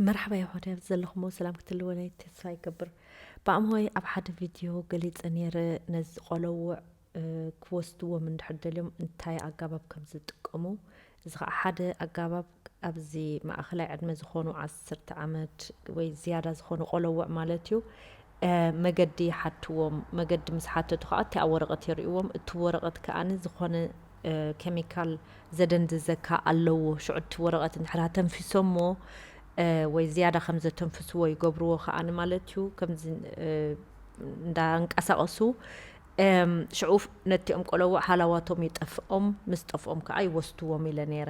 መርሓባ የሕዋተይ፣ ኣብዚ ዘለኹሞ ሰላም ክትህልወለይ ተስፋ ይገብር። ብኣምሆይ ኣብ ሓደ ቪድዮ ገሊጸ ነይረ፣ ነዚ ቆለውዕ፣ እ፣ ክወስድዎም እንድሕር ደልዮም እንታይ ኣጋባብ ከም ዝጥቀሙ። እዚ ኸዓ ሓደ ኣጋባብ፣ ኣብዚ ማእኸላይ ዕድመ ዝኾኑ ዓሰርተ ዓመት ወይ ዝያዳ ዝኾኑ ቆለውዕ ማለት እዩ፣ እ፣ መገዲ ይሓትዎም። መገዲ ምስ ሓተቱ ኸዓ እቲ ኣብ ወረቐት የርእይዎም። እቲ ወረቐት ከኣኒ ዝኾነ፣ እ፣ ኬሚካል ዘደንዝዘካ ኣለዎ። ሽዑ እቲ ወረቐት እንድሕር ተንፊሶሞ፣ እ፣ ወይ ዝያዳ ከም ዘተንፍስዎ ይገብርዎ ከኣኒ ማለት እዩ። ከምዚ፣ እ፣ እንዳንቀሳቐሱ፣ እም፣ ሽዑ ነቲኦም ቆለውዕ ሃላዋቶም ይጠፍኦም። ምስ ጠፍኦም ከኣ ይወስድዎም ኢለ ነይረ።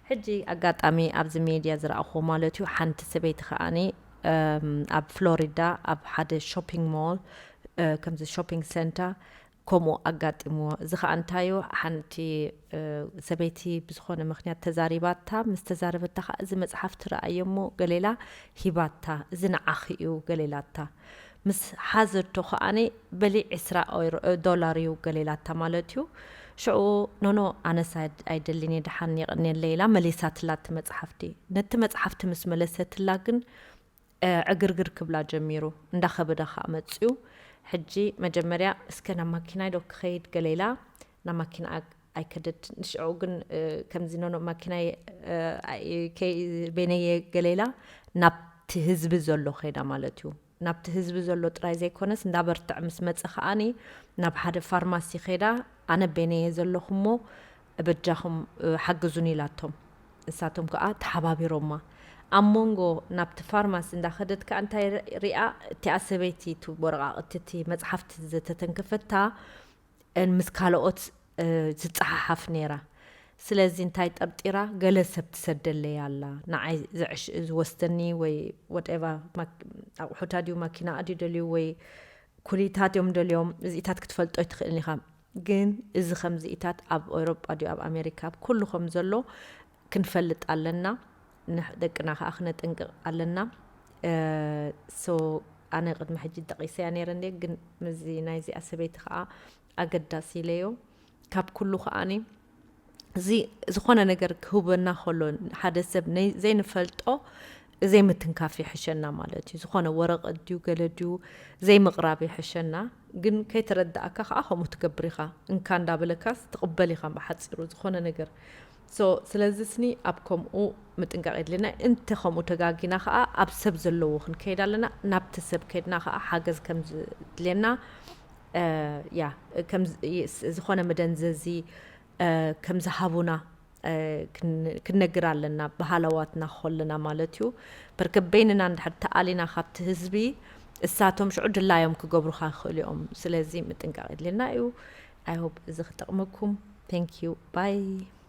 ሕጂ ኣጋጣሚ ኣብዚ ሜድያ ዝረኣኹዎ ማለት እዩ፣ ሓንቲ ሰበይቲ ከኣኒ፣ እም፣ ኣብ ፍሎሪዳ ኣብ ሓደ ሾፒንግ ሞል፣ እ፣ ከምዚ ሾፒንግ ሴንተር ከምኡ ኣጋጢምዎ። እዚ ኸኣ እንታዩ፣ ሓንቲ፣ እ፣ ሰበይቲ ብዝኾነ ምኽንያት ተዛሪባታ፣ ምስ ተዛረበታ ኸኣ፣ "እዚ መጽሓፍ ትረኣዮ እሞ ገሌላ ሂባታ፣ እዚ ንዓኺ እዩ" ገሌላታ። ምስ ሓዘቶ ኸኣኒ፣ "በሊ ዕስራ ኦይሮ፣ እ፣ ዶላር እዩ" ገሌላታ ማለት እዩ። ሽዑ፣ "ኖኖ፣ ኣነስ ኣይ-፣ ኣይደልን እየ፣ ደሓን የቐንየለይ" ኢላ መሊሳትላ እቲ መጽሓፍቲ። ነቲ መጽሓፍቲ ምስ መለሰትላ ግን፣ እ፣ ዕግርግር ክብላ ጀሚሩ። እንዳኸበዳ ኸኣ መጽዩ። ሕጂ መጀመርያ፣ "እስከ ናብ ማኪናይ ዶ ክኸይድ?" ገሌላ፣ ናብ ማኪና ኣይ-፣ ኣይከደት። ንሽዑ ግን፣ እ፣ ከምዚ፣ "ኖኖ፣ ማኪናይ፣ እ፣ ኣይ-፣ ከይ-፣ ቤነየ" ገሌላ፣ ናብቲ ህዝቢ ዘሎ ኸይዳ ማለት እዩ። ናብቲ ህዝቢ ዘሎ ጥራይ ዘይኮነስ፣ እንዳበርትዐ ምስ መጸ ኸኣኒ፣ ናብ ሓደ ፋርማሲ ኸይዳ፣ "ኣነ ቤነየ ዘለኹ እሞ፣ በጃኹም፣ እ፣ ሓግዙኒ" ኢላቶም። ንሳቶም ከኣ ተሓባቢሮማ። ኣብ መንጎ ናብቲ ፋርማሲ እንዳኸደት ከኣ እንታይ ር-፣ ሪኣ፣ እቲኣ ሰበይቲ፣ እቲ ወረቓቕቲ፣ እቲ መጽሓፍቲ ዘተተንከፈታ፣ ን-፣ ምስ ካልኦት፣ እ፣ ትጸሓሓፍ ነይራ። ስለዚ እንታይ ጠርጢራ፣ "ገለ ሰብ ትሰደለይ ኣላ፣ ንዓይ ዝዕሽ-፣ ዝወስደኒ ወይ ወደኤቨር፣ ማክ-፣ ኣቑሑታ ድዩ፣ ማኪና ድዩ ደልዩ ወይ ኩሊታት እዮም ደልዮም፣ እዚኢታት ክትፈልጦ ኣይትኽእልን ኢኻ። ግን እዚ ከምዚኢታት ኣብ ኤውሮጳ ድዩ ኣብ ኣሜሪካ፣ ኣብ ኩሉ ከም ዘሎ ክንፈልጥ ኣለና። ንሕ-፣ ደቅና ከኣ ክነጥንቅቕ ኣለና። እ፣ ሶ፣ ኣነ ቅድሚ ሕጂ ጠቒሰያ ነይረ እንዴ፣ ግን ምዚ ናይዚኣ ሰበይቲ ከኣ ኣገዳሲ ኢለዮ። ካብ ኩሉ ከኣኒ፣ እዚ ዝኾነ ነገር ክህበና ከሎ፣ ሓደ ሰብ ነይ-፣ ዘይንፈልጦ ዘይምትንካፍ ይሕሸና ማለት እዩ። ዝኾነ ወረቐት ድዩ ገለ ድዩ ዘይምቕራብ ይሕሸና። ግን ከይተረዳእካ ከኣ ከምኡ ትገብር ኢኻ። እንካ እንዳበለካስ ትቕበል ኢኻ። ብሓጺሩ ዝኾነ ነገር። ሶ፣ ስለዚ ስኒ ኣብ ከምኡ ምጥንቃቕ የድልየና። እንተ ከምኡ ተጋጊና ከኣ ኣብ ሰብ ዘለዎ ክንከይድ ኣለና። ናብቲ ሰብ ከይድና ከኣ ሓገዝ ከም ዝድልየና፣ እ፣ ያ፣ ከም ዝ-፣ ይ-፣ ስ-፣ ዝኾነ መደንዘዚ፣ እ፣ ከም ዝሃቡና፣ እ፣ ክን-፣ ክንነግር ኣለና፣ ብሃለዋትና ከለና ማለት እዩ። በርከ በይንና እንድሕር ተኣሊና ካብቲ ህዝቢ፣ እሳቶም ሽዑ ድላዮም ክገብሩኻ ይኽእሉ እዮም። ስለዚ ምጥንቃቕ የድልየና እዩ። I hope እዚ ክጠቕመኩም። Thank you. Bye.